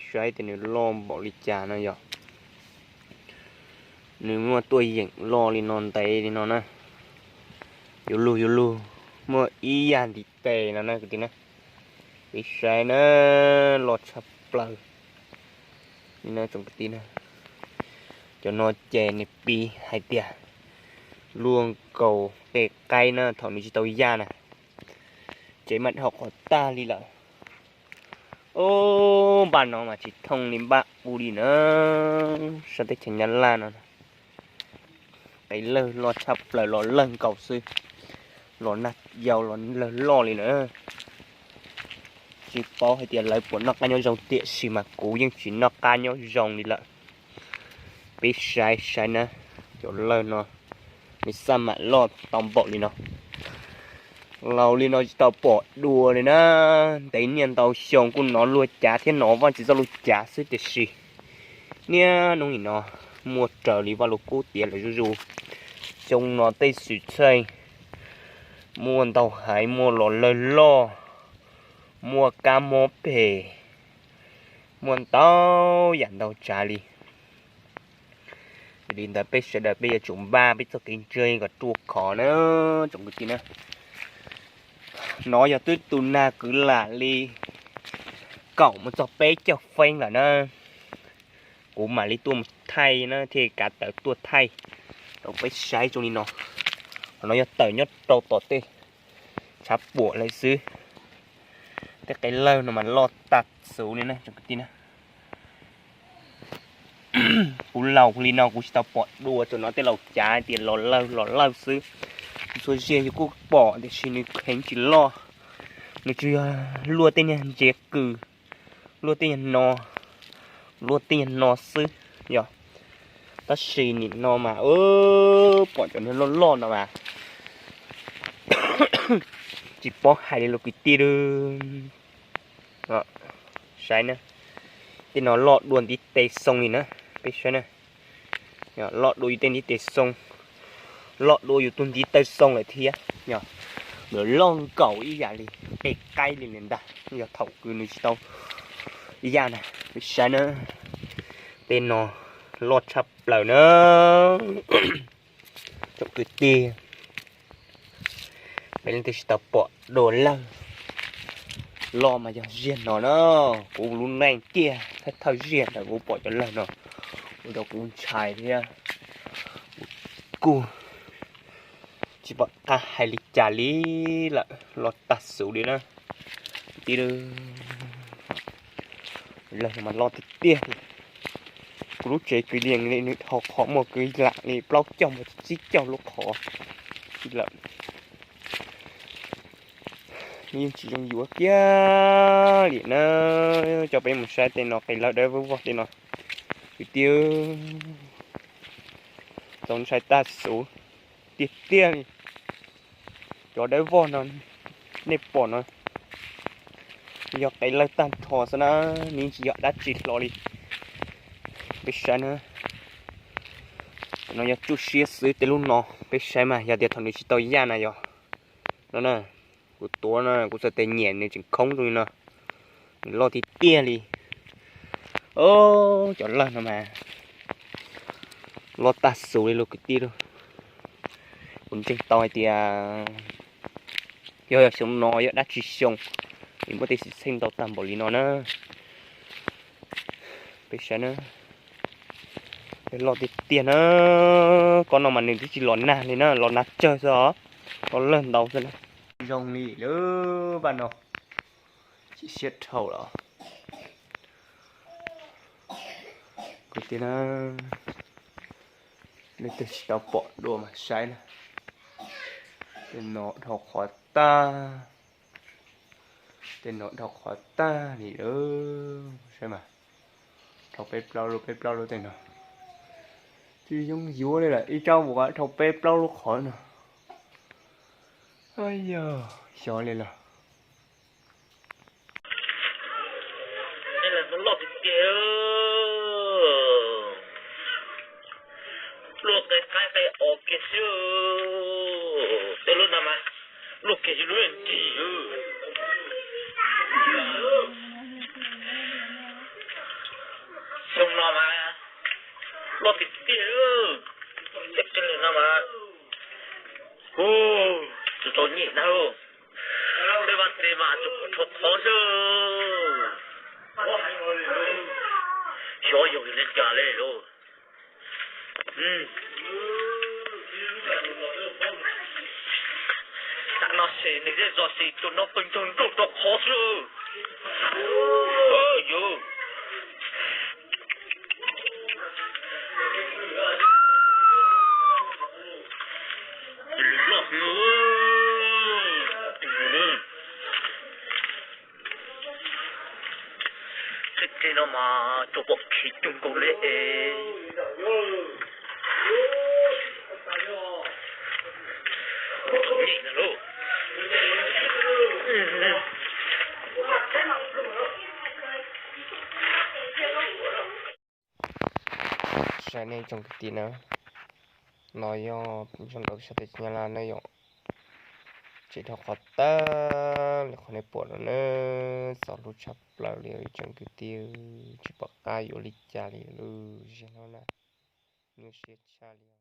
Saib tias nws loj npaum li cas no yog. Nws muaj tuaj yeem loj li no ntev li no na. Yuav luag yuav luag muaj ib yam ntiv tes no na kwv tij na. Peb saib na, loj tshaj plaws li na tsoom kwv tij na. Cov no ces nws piv hais tias luaj nkaus qe qaib na thaum nws tsis tau yaj na. Ces mas dhau qhov tag li lawm. Ub, npaj no mas tsis thooj li npaj ub li na. Sab teb chaws Nyab Laj no, qe lawg loj tshaj plaws los lawg nkaus xwb, los nag yau los lawg loj li na. Tsis paub hais tias lawv puas noj qab nyob zoo tiam sis mas kuv yeej tsis noj qab nyob zoo li lawm. Peb saib saib na, cov lawg no nws xaj mam loj tau npaum li no. Laus li no tsis tau pom dua li na. Ntev niaj ntau xyoo kuj hnov luag cav thiab hnov Vajtswv txoj lus cav xwb tiam sis niaj hnub nim no muaj raws li Vaj Lug Kub tiav lawm zuj zus. Xyoo no tej xwm txheej muaj ntau heev, muaj los lawg loj, muaj kab mob phem, muaj ntau yam ntau tsav li. Vim li ntawd peb sawv daws peb yuav tsum npaj peb txoj kev ntseeg kom ruaj khov na tsoom kwv tij na. No yog twb tu nag kwv lam li kaum mus txog peb caug feeb lawm na. Kuv mam li tuaj mus thaij na, thiaj kav tawm tuaj thaij rau peb saib zoo li no. Qhov no yog tawm nyob rau tom tej tshav puam lawm xwb. Tej qe lawg no mas loj tag xuv li na tsoom kwv tij na. Kuv laus li no kuv tsis tau pom dua, tsuas hnov tej laus cav tias los lawg los lawg xwb. Txhua zaus yus kuj pom tiam sis nws kheev tsis loj, nws tsuas yog luaj tej niag ntsia kws, luaj tej niag no, luaj tej niag no xwb yog. Tab sis nim no mas pom cov niag loj loj no mas tsis paub hais li los kwv tij. Saib na, tej no loj dua ntiv tes xoo li na, peb saib na. Loj dua yus tej ntiv tes xoo, loj dua yus tus ntiv taw xoo lawm thiab. Nws loj nkaus ib yam li qe qaib li ntag, yog thaum kws nws tsis tau ib yam na. Peb saib na, tej no loj tshaj plaws na. Tsoom kwv tij, peb leej twg tsis tau pom dua lawg loj mas yog ziag no na. Kuv lub neej kiag thawj thawj ziag ntawd kuv pom cov lawg no, ua rau kuv ntshai thiab kuv kuj tsis pom qab hais li cas li lawm, loj tag xuv li na. Kwv tij, lawg no mas loj tiag tiag li. Kuv lub tsev kwv yees li nws dhau qhov muaj kwv lam li plaub caug mus tsib caug lub qhov lawm. Nws yeej tsis zoo yuav kiag li na. Coj peb mus saib tej no, qe lawg dawb vog tej no. Kwv tij, txaus ntshai tag xuv tiag tiag li. Cov dawb vog no nej pom no yog qe lawg tag nrho xwb na, nws yeej tsis yog dab tsi hlo li. Peb saib na, no yog tsuj siab xwb tej lub no. Peb saib mas yog tias thaum nws tsis tau yaj na yog no na, kuv tuav no kuv txhais tes nyiam nws tseem khoob zoo li no. Nws loj tiag tiag li. Cov lawg no mas loj tag xuv li los kwv tij lauj. Kuv ntseeg tau hais tias yog xyoo no yog dab tsi xyoo es muaj tej xwm txheej ntau tag npaum li no na. Peb saib na, loj tiag tiag na. Kob no mas nws twb tsis los nag li na, los nag tsawg xwb os, los lawg ntau xwb na. Zoo li lawm, vaj no chim siab dhau los. Kwv tij na, leej twg tsis tau pom dua mas saib na. Tej no dhau qhov tag, tej no dhau qhov tag li lawm, saib mas. Dhau peb plaub lub, peb plaub lub tej no. Tsis zoo yuav li lawm, ib tsab vuas dhau peb plaub lub qhov no. Yog xyov li los. Loj tiag tiag, luaj qe qaib qe os kiag xwb. Tej lub no mas luaj kiag yus lub nrig. No mas loj tiag tiag, tej qe no mas, tus tau nyem na, tej vaj tse mas tus rho qhov xwb, xyov yog li cas li lauj. Tam no ces nws zej zos ces tus no pes ntog nroj rau qhov xwb. Yus loj heev. Tej qe no mas cua pom khiv coob nkaus li es. Nyem na lauj. Saib nej tsoom kwv tij na, no yog nyob ntawm sab teb chaws Nyab Laj na yom, tseem dhau qhov tag li qhov nej pom no na, txaus hlub tshaj plaws li ib tsoom kwv tij, tsis pom qab yuav li cas li lub zem no na, nyuaj siab tshaj li.